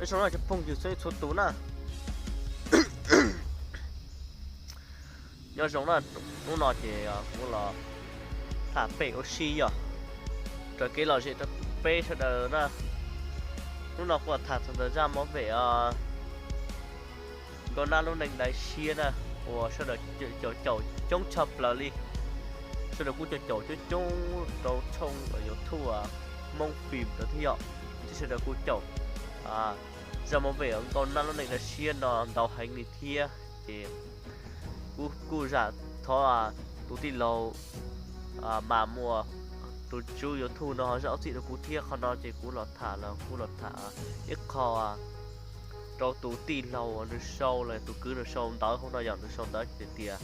Nyob zoo no cov phooj ywg txhua txhua tus na. Nyob zoo na, hnub no ces kuv los tham pem ua si yog raws kev lom zem rau peb sawv daws na. Hnub no kuv tham txog ntawm zaj movie Nkauj Nab lub neej daim siab na, uas sawv daws caum caum coob tshaj plaws li. Sawv daws kuj caum caum coob coob rau tshooj YouTube Hmoob Phim no thiab yom. Thiab sawv daws kuj caum zaj movie Nkauj Nab lub neej daim siab no ntau heev li thiab ces kuv kuj zam thov tus tij laug Mas Muas, tus tswv YouTube no ho zam txim rau kuv thiab. Qhov no ces kuv los tham los kuv los tham ib qho rau tus tij laug uas nws sau los tus kwv nws sau ntawv hauv no yog nws sau ntawv tias,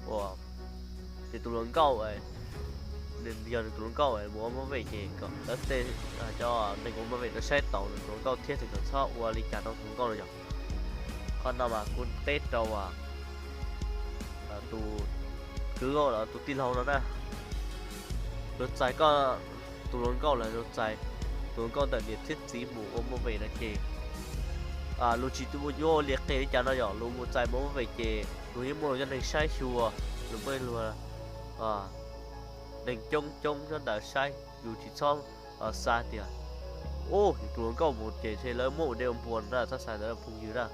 uas, ces tus hluas nkauj, yog nws tus hluas nkauj mus ua movie ces kom lawv tej, cov neeg ua movie no saib taus nws tus hluas nkauj thiab kom txhob ua li cas rau tus hluas nkauj no yog. Qhov no mas kuv teb rau tus kwv los tus tij laug no na, luag txais koj tus hluas nkauj los luag txais tus hluas nkauj ntawm niam thiab txiv mus ua movie no ces luag tsis yuav ua li qe li cas no yog luag mus txais mus ua movie ces luag yeej muaj luag cov neeg saib xyuas, luag muaj luag neeg coob coob nyob ntawd saib. Yus tsis txhob xav tias, u, yus tus hluas nkauj mus ces ntshe lawv muab ua dej ua npua no na, txhob xav ntawd phooj ywg na.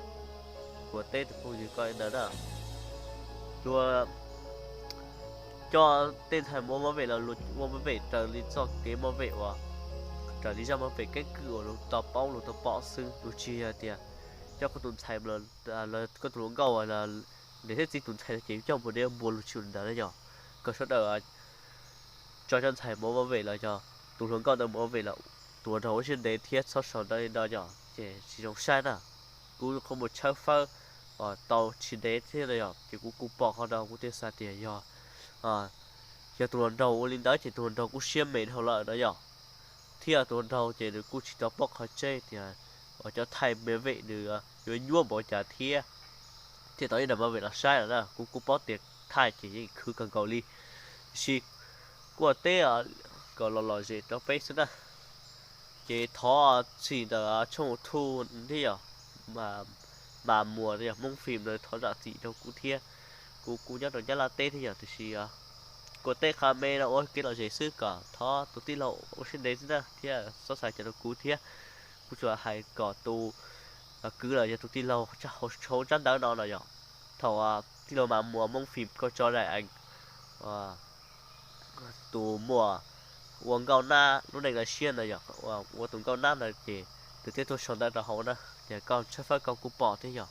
Kuv teb tus phooj ywg ko li ntawd na. Luag coj tej ntxhais mus ua movie los luag ua movie raws li txoj kev movie uas, raws li zaj movie keeb kwm uas luag tau paub luag tau pom xwb. Luag tsis yog tias coj koj tus ntxhais los koj tus hluas nkauj los niam thiab txiv tus ntxhais no ces coj mus ua dej ua npua, luag tsis ua li ntawd na yog. Kom sawv daws tso cov ntxhais mus ua movie los yog tus hluas nkauj ntawd mus ua movie los tus hluas nraug ua siab ntev thiab txhob sau ntawv li no yog ces tsis zoo saib na. Kuv qhov mus tshawb fawb tau tsis ntev thiab no yog ces kuv kuj pom qhov no kuv thiaj xav tias yog, yog tus hluas nraug ua li ntawd ces tus hluas nraug kuj siab me dhau lawm no yog. Thiab tus hluas nraug ces nws kuj tsis tau paub qhov tseeb tias uas cov thaij movie nws yuav nyuaj npaum cas thiab, thiaj tau ib daim movie los saib no na. Kuv kuj paub tias thaij ces yeej khwv kawg nkaus li, tiam sis kuv teb kom los lom zem rau peb xwb na. Ces thov txim ntawm tshooj YouTube thiab yog Mas Muas yog Hmoob Phim no thov zam txim rau kuv thiab. Kuv kuj nyob rau Nyab Laj teb thiab yog, tiam sis kuv teb qhov me no ua kev lom zem xwb kom thov tus tij laug ua siab ntev xwb na thiab txhob xav cas rau kuv thiab. Kuv tsuas hais kom tus kwv los yog tus tij laug hauv tsab ntawv no no yog, thaum tij laug Mas Muas Hmoob Phim koj tso daim ees tus muam ua Nkauj Nab lub neej daim siab ntawd yog, ua tus Nkauj Nab ntawd ces nws thiaj tuaj sau ntawv rau hauv na. Ces koj tshawb fawb koj kuj pom thiab yog,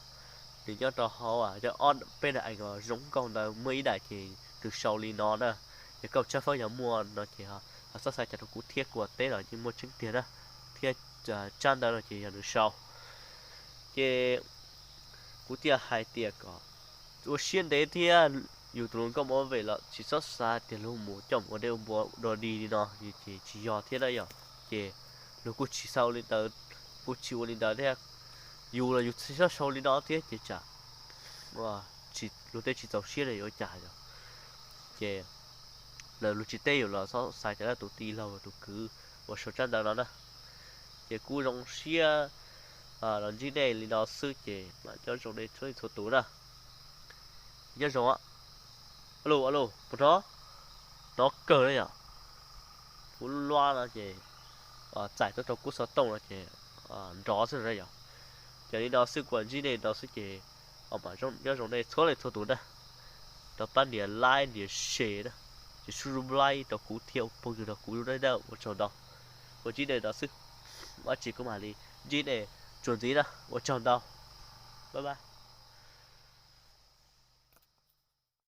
nws nyob rau hauv cov ob peb daim ees uas zoo nkauj ntawd muaj ib daim ces nws sau li no na. Ces koj tshawb fawb yog muaj no ces ho txhob xav cas rau kuv thiab, kuv teb los yeej muaj tseeb tiag na. Thiab tsab ntawv no ces yog nws sau. Ces kuv thiaj hais tias kom ua siab ntev thiab, yus tus hluas nkauj mus ua movie los tsis txhob xav tias luag mus coj mus ua dej ua npua dog dig li no ces tsis yog thiab na yog. Ces luag kuj tsis xav ua li ntawd, kuj tsis ua li ntawd thiab. Yus los yus tsis txhob sau li no thiab ces tsam luag tej tsis txaus siab no yuav ua cas yog. Ces luag tsis teb yus los txhob xav cas na, tus tij laug tus kwv uas sau tsab ntawv no na. Ces kuv zoo siab los ntsib nej li no xwb ces mam nyob zoo nej txhua txhua tus na. Nyob zoo. Alo, alo, puas hnov? Hnov kawg na yog. Kuv luab no ces txais tuaj rau kuv xov tooj no ces nrov xwb na yog. Ces li no xwb, kuv ntsib nej no xwb ces mam nyob zoo nej txhua leej txhua tus na. Rau pab nias like nias share na, ces subscribe rau kuv thiab ua phooj ywg rau kuv na, ua tsaug ntau. Kuv ntsib nej no xwb, ua tsis kuv mam li ntsib nej txuas ntxiv na, ua tsaug ntau. Bye bye.